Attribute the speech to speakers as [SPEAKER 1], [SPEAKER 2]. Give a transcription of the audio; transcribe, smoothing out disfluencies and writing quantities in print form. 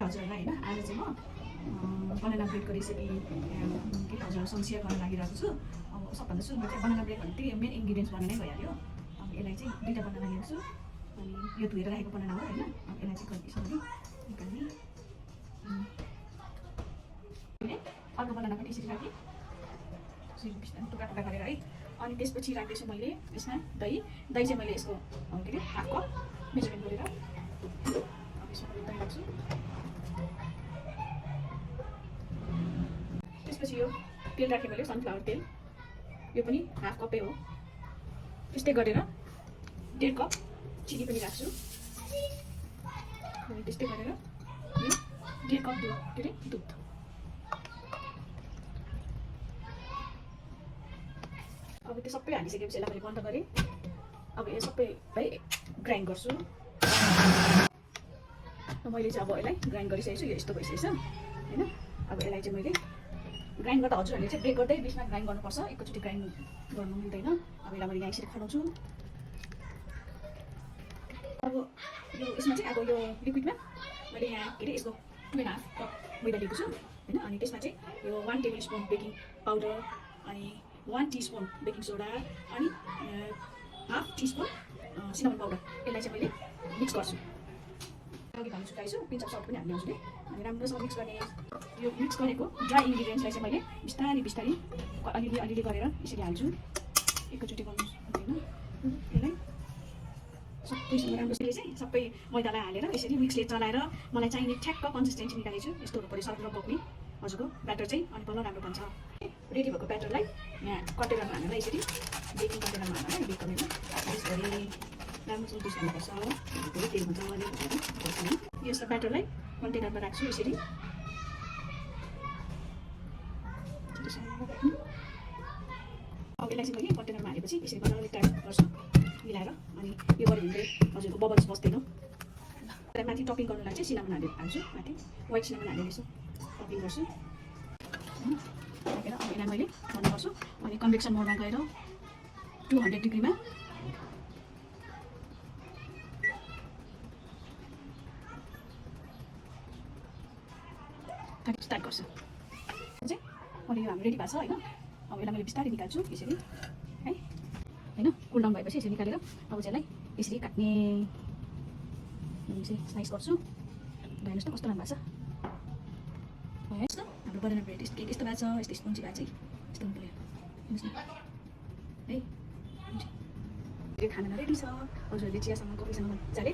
[SPEAKER 1] हजुरहरूलाई होइन आज चाहिँ म बनाना ब्रेडको रेसिपी के हजुरहरूसँग सेयर गर्न लागिरहेको छु। अब सबभन्दा सुरुमा चाहिँ बनाना ब्रेड भने त्यही मेन इन्ग्रिडियन्ट्स बनाउनै भइहाल्यो। अब यसलाई चाहिँ दुईवटा बनाना लिएको छु अनि यो धोएर राखेको बनाना हो होइन। अब यसलाई चाहिँ यसरी निकाल्ने अर्को बनाना पनि यसरी राखेँ बिस्तारै टुक्रा टुक्रा गरेर है। अनि त्यसपछि राख्दैछु मैले यसमा दही चाहिँ मैले यसको के अरे हाफ कप मेजरमेन्ट गरेर यसमा दही राख्छु। त्यसपछि यो तेल राखेँ मैले सनफ्लावर तेल, यो पनि हाफ कपै हो। त्यस्तै गरेर 1.5 कप चिनी पनि राख्छु। अनि त्यस्तै गरेर यो 1.5 कप दुध अब त्यो सबै हालिसकेपछि यसलाई मैले बन्द गरेँ। अब यो सबैलाई ग्राइन्ड गर्छु। मैले चाहिँ अब यसलाई ग्राइन्ड गरिसकेको छु। यो यस्तो भइसकेछ होइन। अब यसलाई चाहिँ मैले ग्राइन्ड गर्दा हजुरहरूले चाहिँ ब्रेक गर्दै बिचमा ग्राइन्ड गर्नुपर्छ, एकैचोटि ग्राइन्ड गर्नु मिल्दैन। अब यसलाई मैले यहाँ यसरी खनाउँछु। अब यो यसमा चाहिँ अब यो लिक्विडमा मैले यहाँ के अरे यसको 2.5 कप मैदा लिएको छु होइन। अनि त्यसमा चाहिँ यो 1 टेबल स्पुन बेकिङ पाउडर अनि 1 टीस्पुन बेकिङ सोडा अनि हाफ टीस्पुन सिनामन पाउडर, यसलाई चाहिँ मैले मिक्स गर्छु। अघि भन्नु सुकाइछु पिन्च अफ सल्ट पनि हाल्ने हजुरले। अनि राम्रोसँग मिक्स गर्ने यो मिक्स गरेको ड्राई इन्ग्रिडियन्ट्सलाई चाहिँ मैले बिस्तारै अलिअलि गरेर यसरी हाल्छु। एकैचोटि गर्नु हुँदैन। यसलाई सबैसँग राम्रोसँग चाहिँ सबै मैदालाई हालेर यसरी मिक्सले चलाएर मलाई चाहिने ठ्याक्क कन्सिस्टेन्सी निकालेको छु। यस्तो हुनु पऱ्यो सर्कुलर बोक्ने हजुरको ब्याटर चाहिँ, अनि बल्ल राम्रो बन्छ। रेडी भएको ब्याटरलाई यहाँ कन्टेनरमा हालेर यसरी बेकिङ कन्टेनरमा हालेर बेक गरेर यसरी राम्रोसँग पिस गर्नुपर्छ। धेरै तेल मजाले यस्तो ब्याटरलाई कन्टेनरमा राख्छु यसरी। अब यसलाई चाहिँ मैले कन्टेनरमा हालेपछि यसरी मजाले टाइट गर्छु मिलाएर। अनि यो गऱ्यो भने चाहिँ हजुरको बबल्स बस्दैन। माथि टपिङ गर्नु लागि चाहिँ सिनामन हाल्छु, माथि व्हाइट सिनामन हालेर यसो टपिङ गर्छु। अब यसलाई मैले बन्द गर्छु। अनि कन्भेक्सन मोडमा गएर 200 डिग्रीमा स्टार्ट गर्छु। चाहिँ मैले यो हाम्रो रेडी भएको छ होइन। अब यसलाई मैले बिस्तारै निकाल्छु यसरी है होइन। कुल डाउन भएपछि यसरी निकालेर अब चाहिँ यसलाई यसरी काट्ने चाहिँ स्लाइस गर्छु। हेर्नुहोस् त कस्तो राम्रो भएको छ। हेर्नुहोस् त हाम्रो बनाना ब्रेड यस्तो भएको छ, यस्तो स्पन्जी भएको चाहिँ यस्तो हुनु पऱ्यो। हेर्नुहोस् न है खाना रेडी छ। हजुरहरूले चियासँग कफीसँग मजाले